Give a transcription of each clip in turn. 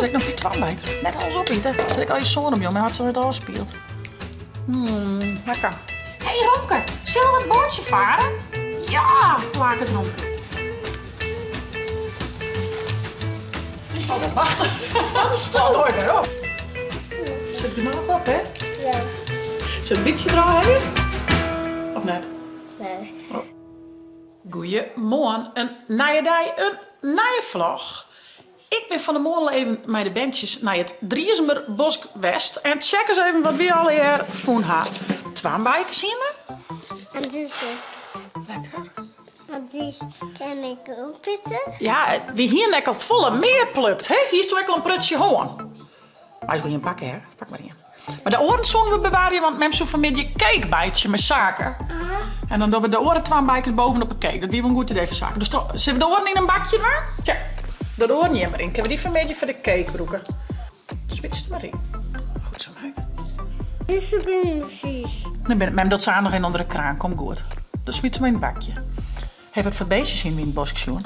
Sil ik noch by twa by? Net alles opite. Sil ik al je soan op jong, maar hat se net ôfspield. Hmm, lekker. Hey Romke, sille we it boatsje fare? Ja, plaket Romke. Oh, wacht. Dat is toch. Gooi maar op. Zit die maar op, hè? Ja. Zullen we een beetje draaien? Of net? Nee. Oh. Goeiemoarn, in nije dei, in nije vlog. Ik bin fan 'e moarn al even mei de berntsjes nei it Driezumer Bosk west. En check eens even wat wy allegear fûn ha. Toarnbeikes hiene we. En dizze. Lekker. Want dy kin ik opite. Ja, wy hiene ek al folle mear plukt, hè? Hiest ek al in prutsje hân? Meist wol ien pakke, hè? Pak mar ien. Mar de oaren soene we bewarje, want mem soe fanmiddei cake meitsje mei Sake. En dan dogge we de oare toarnbeikes bovenop de cake. Dat wie wol in goed idee foar Sake. Dus sille we de oaren yn in bakje dwaan? Tja, de oaren hjir mar yn. Kinne we dy fanmiddei foar de cake brûke. Smyt se der mar yn. Goed zo, meid. Dizze binne vies. Nee, mem docht se noch even ûnder de kraan. Komt goed. Dan smyt se mar yn it bakje. Hey, wat foar beestjes hiene we yn it bosk sjoen?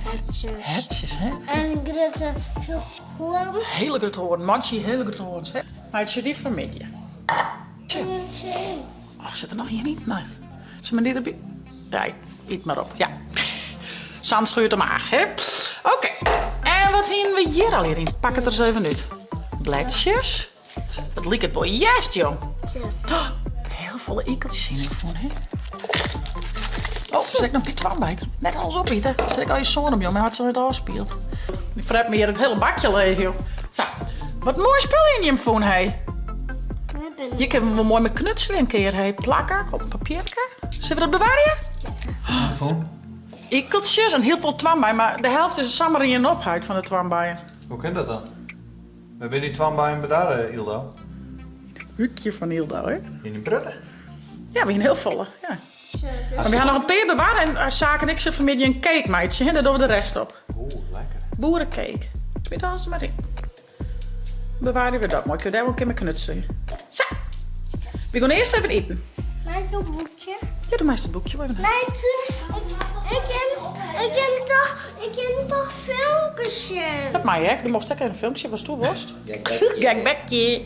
Hertsjes. Hertsjes, hè? En grutte hoarn. Hele grutte hoarn. Mantsje, hele grutte hoarns, hè? Meitsje dy fanmiddei. Och, sit der noch ien yn? Nee. Sil we dy derby? Ja, yt mar op. Ja. Zand schuurt de maag, hè? Oké. En wat hiene we hjir al yn? Pak it der ris even út. Bledsjes. It liket wol hjerst, jong. Oh, hiel folle ikeltsjes yn fûn, hè? Oh, sil ik noch by twa by? Net alles opite. Sil ik al je soan op, jong, maar hat se net ôfspield. Ik fret me hjir it hiele bakje leech, jong. Sa, wat moai spul yn jim fûn, hé. Hjir kinne we wol moai mei knutselen in kear, hé. Plakke op papierke. Sille we dat bewarje? Ja. Ikeltsjes en hiel folle toarnbeien, mar de helft is der samar ien op, heit, fan de toarnbeien. Hoe kin dat dan? Wêr binne dy toarnbeien bedarre, Yldo? Húkje fan Yldo, hè? Yn in prutte? Ja, we hiene hiel folle, ja. Mar we ha noch in pear bewarre en eh, Sake en ik sille fanmiddei in cake meitsje, hè? Dêr dogge we de rest op. Oeh, lekker. Boerecake. Smyt alles der mar yn. Bewarje we dat moai. Kun je dêr wol in kear mei knutselje. Sa. We gaan earst even iten. Mei ik in boekje? Ja, do meist it boekje wol even Nee, ik, ik, kin, ik, kin toch, ik kin toch filmpjes sjen? Dat mei ek. Do mochtst ek even in filmpje sjen watsto wolst. Gek bekje.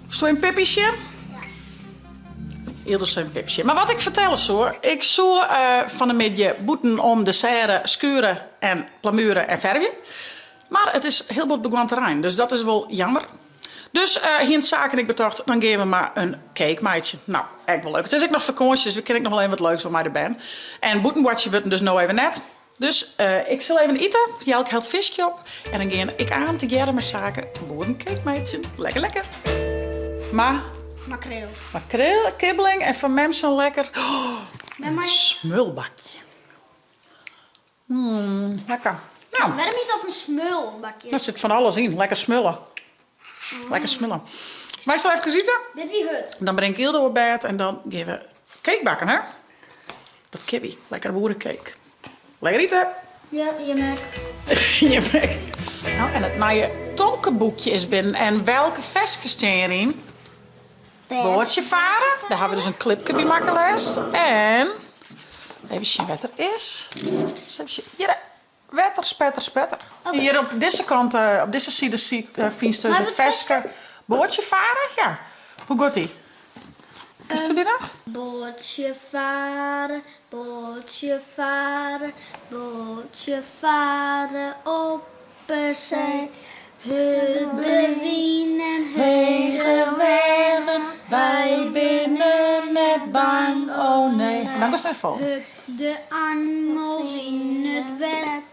Wolsto in Pippi sjen? Ja. Yldo sil in Pip sjen. Mar wat ik fertelle soe, ik soe uh, fan 'e middei bûten om de serre skuure en plamuere en fervje. Mar it is hiel bot begoan te reinen, dus dat is wol jammer. Dus uh, hiene Sake en ik betocht, dan gean we mar in cake meitsjen. Nou, ek wol leuk. It is ek noch fakânsje, dus we kinne ek noch wol even wat leuks wol mei de bern. En bûten boartsje wurdt 'm dus no even net. Dus uh, ik sil even ite, Jelk hellet fiskje op. En dan gean ik aan tegearre mei Sake boerencake meitsjen. Lekker, lekker. Ma? Makreel. Makreel, kibbeling en fan mem sa'n lekker oh, smulbakje. Mm, lekker. Nou. Wêrom hjit dat in smulbakje? Dêr sit fan alles yn. Lekker smulle. Lekker smulle. Wy sille efkes ite. Dit wie hurd. Dan bring ik Yldo op bêd en dan gean we cake bakken, hè? Dat kin wy. Lekker boerecake. Lekker ite! Ja, jim ek. Jim ek. Nou, en it nije Tomke-boekje is binnen. En welke ferskes stean hjiryn? Boatsje fare. Dêr ha we dus in klipke by makke lêst. En even sjen wêr't er is. Even sjen. Hjir, wetter, spetter, spetter. Hjir op dizze kant, eh, op dizze side eh, fynst dus it ferske boatsje fare. Ja. Hoe giet dy? Kinst dy noch? Boatsje fare, boatsje fare, boatsje fare op 'e see. Hurde wyn en hege weagen, wy binne net bang, oh nee. Dan giest even folgje. Hup de angels yn it wetter,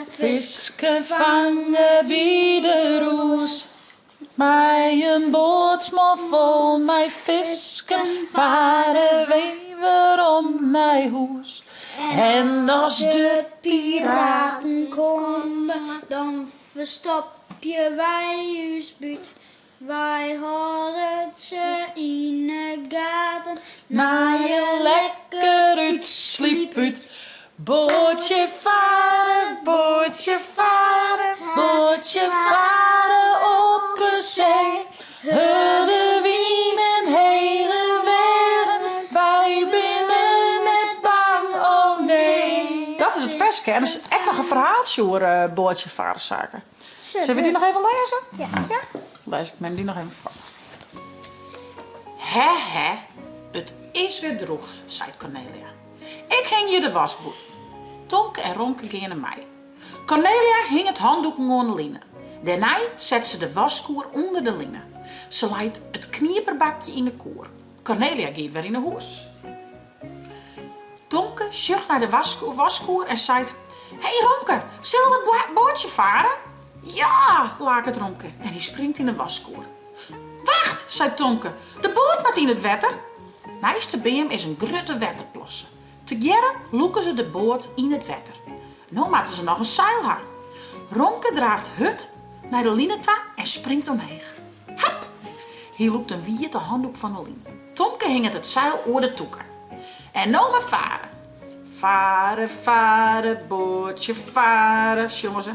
Fisken fange by de rûs. Mei in boatsmol fol mei fisken fare wy werom nei hûs. En as de piraten komme, dan ferstopje wy ús bút. Wy hâlde se yn 'e gaten Nei in lekker útsliepút. Boatsje fare, boatsje fare, boatsje fare op 'e see. Hurde wyn en hege weagen, wy binne net bang, oh nee. Dat is it ferske. En der is ek noch in ferhaaltsje oer boatsje fare, Sake. Sille we dy noch even lêze? Ja. Ja? Lês ik mem dy noch even foar. Hè, hè, it is wer drûch, seit Kornelia. Ik hingje de wask bûten. Tomke en Romke geane mei. Kornelia hinget handoeken oan de line. Dêrnei set se de waskkoer ûnder de line. Se leit it knieperbakje yn de koer. Kornelia giet wer yn 'e hûs. Tomke sjocht nei de waskkoer en seit, Hé Romke, sille we boatsje fare? Ja! laket Romke en hy springt yn de waskkoer. Wacht, seit Tomke, de boat moat yn it wetter. Neist de beam is in grutte wetterplasse. Tegearre lûke se de boat yn it wetter. No moatte se noch in seil ha. Romke draaft hurd nei de line ta en springt omheech. Hap! Hy lûkt in wiete handoek fan de line. Tomke hinget it seil oer de tûke. En no mar fare. Fare, fare, boatsje, fare, sjonge se.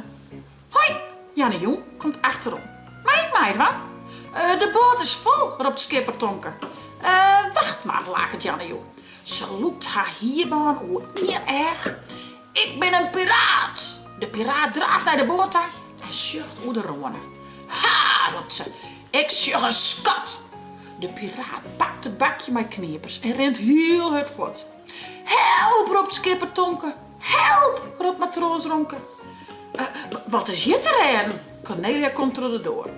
Hoi! Janne Jong komt achterom. Mei ik meidwaan? De boat is fol, ropt skipper Tomke. Wacht mar, laket Janne Jong. Se lûkt har hierbân oer ien each. Ik bin in piraat! De piraat draaft nei de boat ta en sjocht oer de râne. Ha! ropt se. Ik sjoch in skat! De piraat pakt it bakje mei kniepers en rint hiel hurd fuort. Help! ropt skipper Tomke. Help! ropt matroas Romke. Wat is hjir te rêden? Kornelia komt troch de doar.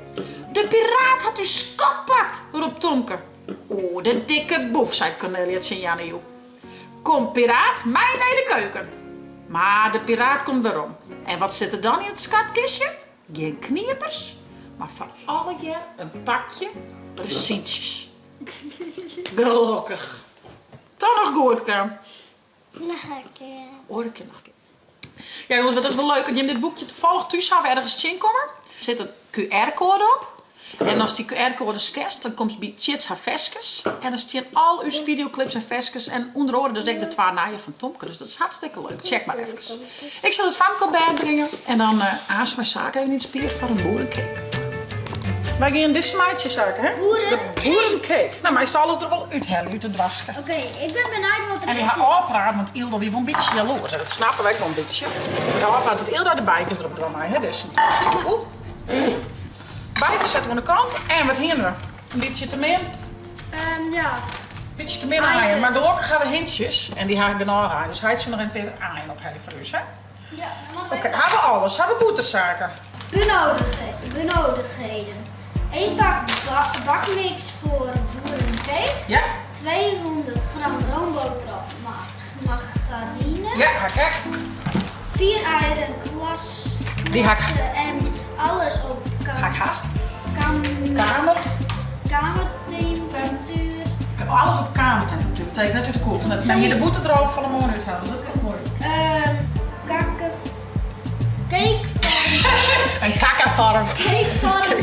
De piraat hat ús skat pakt! ropt Tomke. Oeh, de dikke boef, seit Kornelia tsjin Jannejoe. Kom piraat, mei nei de keuken! Mar de piraat komt werom. En wat sit der dan yn it skatkistje? Gjin kniepers, mar foar allegear in pakje rezyntsjes. Gelokkich. Toch noch goed kaam. Noch in kear. Oare kear noch in kear. Ja jongens, wat is wol leuk, as jim dit boekje tafallich thús hawwe, ergens tsjinkomme. Der sit in QR-koade op. En ast dy QR-koade scanst, dan komst by Tjits har ferskes. En dan stean al ús fideoklips en ferskes en ûnder oare dus ek de twa nije fan Tomke. Dus dat is hartstikke leuk. Check mar efkes. Ik sil it famke op bêd bringe en dan aanst mei Sake even yn it spier foar in boerencake. Wy gean dizze meitsje, Sake, hè? Boerencake. De boerencake. Nou, meist alles der wol úthelje út it doaske. Oké, ik bin benijd wat der En wy yn ha sit. ôfpraat, want Ylda wie wol in bytsje jaloers. En dat snappe wy ek wol in bytsje. Wy ha ôfpraat dat Ylda de bikers derop dwaan mei, hè, dizze. Oeh. Beide setten we oan de kant. En wat hiene we? In bytsje te min. Ja. Bytsje te min aaien. Mar gelokkich ha we hintsjes. En dy ha genôch aaien. Dus heit sil noch in pear aaien ophelje foar ús, hè? Ja, dan moatte we Oké, ha we alles? Ha we bûter, Sake? Benodigdheden. Eén pak bakmix foar boerencake. Ja. 200 gram roomboter of margarine. Ja, ha ik ek. 4 eieren glas Dy ha ik. en alles op Ha ik hast. Kamer. Kamer. Kamertemperatuer. Alles op kamertemperatuer, betekent net út de koelkast. Net hier de bûter der al fan 'e moarn úthelle, dus dat komt moai. Kakke cakevorm. In kakkevorm. Cakevorm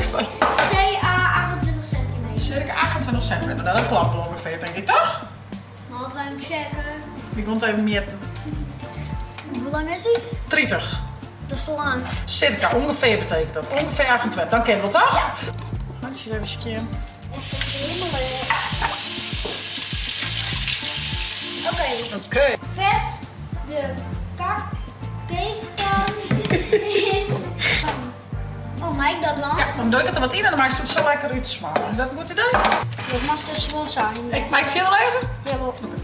CA 28 centimeter. Circa 28 centimeter, nou dat klopt wel ongeveer denk ik toch? Moatte we even checken. Ik wol it even mjitten. Hoe lang is hy? 30. Dat is te lang. Circa, ongeveer betekent dat. Ongeveer 28. Dan kin wol toch? Ja. Handjes even skjin. Echt helemaal leuk. Oké. Oké. Fet de cakevorm in. Oh, mei ik dat dwaan? Ja, dan doe ik it der wat yn en dan meist it sa lekker útsmarre. Is dat in goed idee? Dat moatst dus wol sein. Ik, mei ik fierder lêze? Jawol. Oké.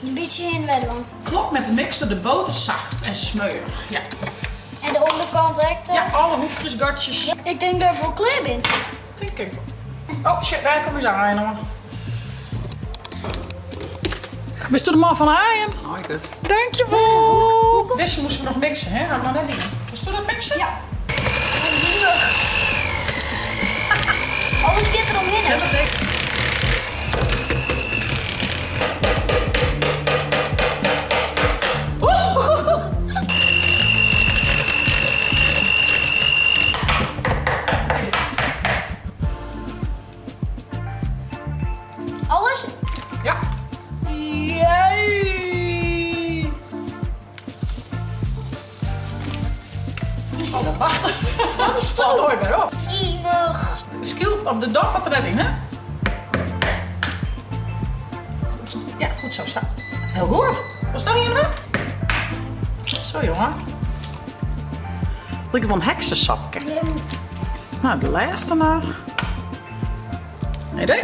In bytsje hinne wer dwaan. Klop met de mixer de boter zacht en smeuig. Ja. En de ûnderkant ek toch? Ja, alle hoekjes, gatsjes. Ik tink dat ik wol klear bin. Tink ik wol. Oh shit, dêr komme ús aaien oan. Bist do de man fan de aaien? Aaikes. Dankjewol. Dizze moasten we noch mixe, hè? Ha we noch net dien. Wolst do dat mixe? Ja. Alles giet der omhinne. Ja, dat ik. Alles? Ja. Jee! Oh, dat wacht. Dat is Valt ooit weer op. Eeuwig. Skiel, of de dop moat der net yn, hè? Ja, goed zo, zo. Heel goed. Was nog ien? Zo, jongen. Liket wol in heksesopke. Nou, de lêste noch. Nee, nee.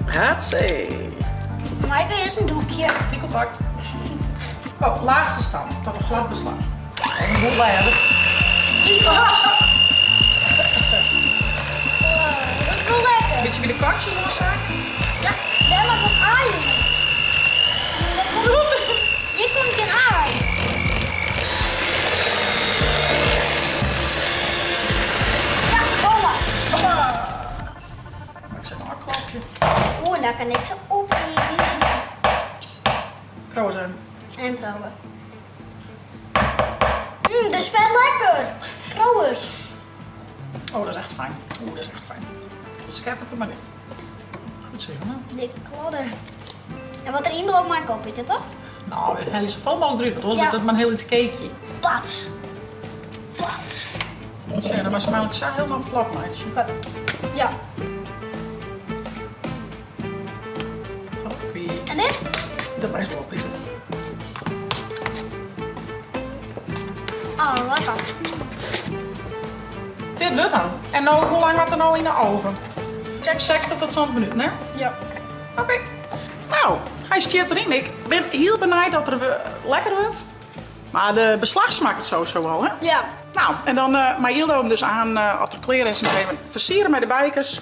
Hatsé. Maaike is in doekje. Ik pakt. Oh, laagste stand, tot een glad beslag. Even goed lêzen. Dat is wel lekker. Beetje bij de kortjes nog zijn. Ja. Daar mag wat aai in. Hier komt geen aai. Ja, holla. Ik zet nog een klapje. Oeh, daar kan ik ze opeten. Prozen. En proeven. Mmm, dat is vet lekker. Trouwens. Oh, dat is echt fijn. Oeh, dat is echt fijn. Schep het er maar in. Goed zo, jongen. Dikke klodder. En wat erin belooft, maar ik opeten, toch? Nou, hij is zoveel mogelijk erin, want anders Ja. wordt het maar een heel iets cakeje. Plats. Plats. Zo, dan was het zo helemaal plat, meidje. Ja. Toppie. En dit? Dat is wel pizza. Oh, lekker. Dit wordt dan. En nou, hoe lang gaat er nou in de oven? Check 60 tot 20 minuten, hè? Ja. Oké. Nou, hij stiert erin. Ik ben heel benieuwd dat er eh, lekker wordt. Maar de beslag smaakt sowieso al, hè? Ja. Nou, en dan uh, maar Ildo hem dus aan uh, als er kleren is nog even versieren met de bijkers.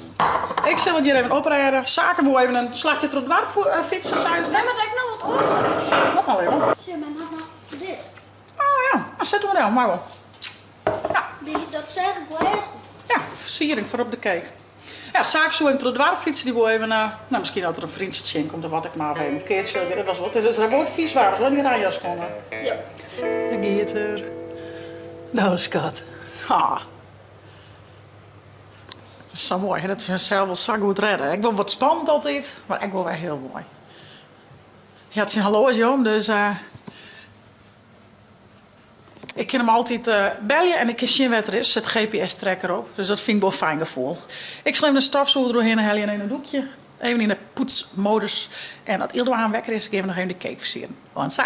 Ik zal het hier even oprijden. Zaken we even een slagje door het dorp voor, uh, fietsen, zei ze. Wij moeten ook nog wat oorspeltjes. Wat dan, Leon? Zie, maar nog dit. Oh ja, nou, zet hem maar maar wel. Ja. Die, dat zeg ik wel eerst. Ja, versiering voor op de cake. Ja, zaken zo even door het dorp fietsen, die wil even, uh, nou misschien dat er een vriendje in komt of wat ik maar even een keertje, weet het was wat. Het is, er wordt vies waar, zo niet rijjas komen. Ja. Daar gaat er. Nou, schat. Ha. Dat is zo mooi, hè? Dat ze zichzelf wel zo goed redden. Ik wil wat spannend altijd, maar ik wil wel heel mooi. Ja, het zijn hallo's, jong, dus... Uh, ik kan hem altijd uh, bellen en ik kan zien wat er is. Zet GPS-tracker op, dus dat vind ik wel een fijn gevoel. Ik slim de stofzoeger doorheen en in een doekje. Even in de poetsmodus. En als Ildo aan wekker is, geven we nog even de cake versieren. Want zo.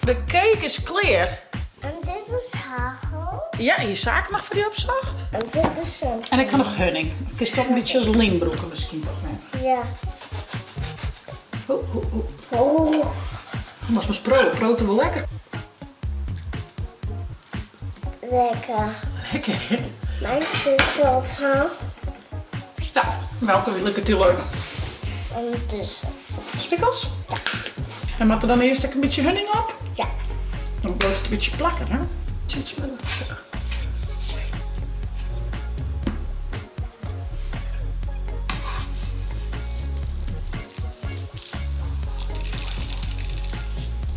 De cake is clear. En dit is hagel. Ja, hier zaken nog voor die opzocht. En dit is een. En ik kan nog hunning. Ik is toch een beetje als limbroeken misschien toch, hè? Ja. Oh, oh, oh. Oh. Dat was mijn brood. Brood wel lekker. Lekker. Lekker, hè? Mijn zus ophaal. Nou, welke wil ik het heel leuk? Ondertussen. Spikkels? Ja. En moet er dan eerst een beetje hunning op? Ja. Dan blijft het een beetje plakken, hè?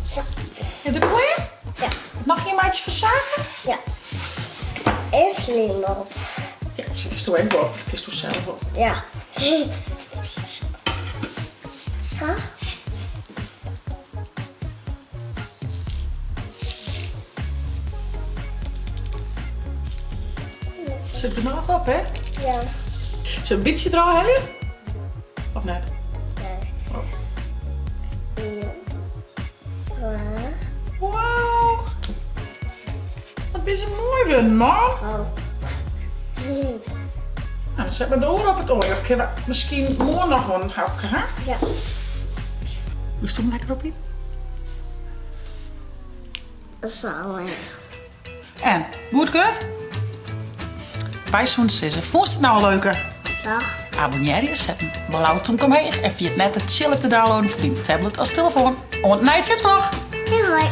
Zo. Is het klaar? Ja. Mag je een maatje verzaken? Ja. Is lim op. Ja, misschien is het ook op. Kies het zelf op. Ja. Zo. Zit er nog op, hè? Ja. Zullen we een beetje eraan hebben? Of net? Nee. Oh. 1, 2. Wauw. Wat is een mooi worden, man. Oh. Nou, dan zet maar de oren op het oor. Of kunnen we misschien morgen nog wel een hapje, hè? Ja. Moest hem lekker op in? Zo erg. En, goed kut? Bij zo'n sissen. Vond je het nou een leuke? Dag. Abonneer je, zet een blauw toon omheen en via het net de chill op te downloaden voor je tablet als telefoon. Want night zit vlog. Hoi.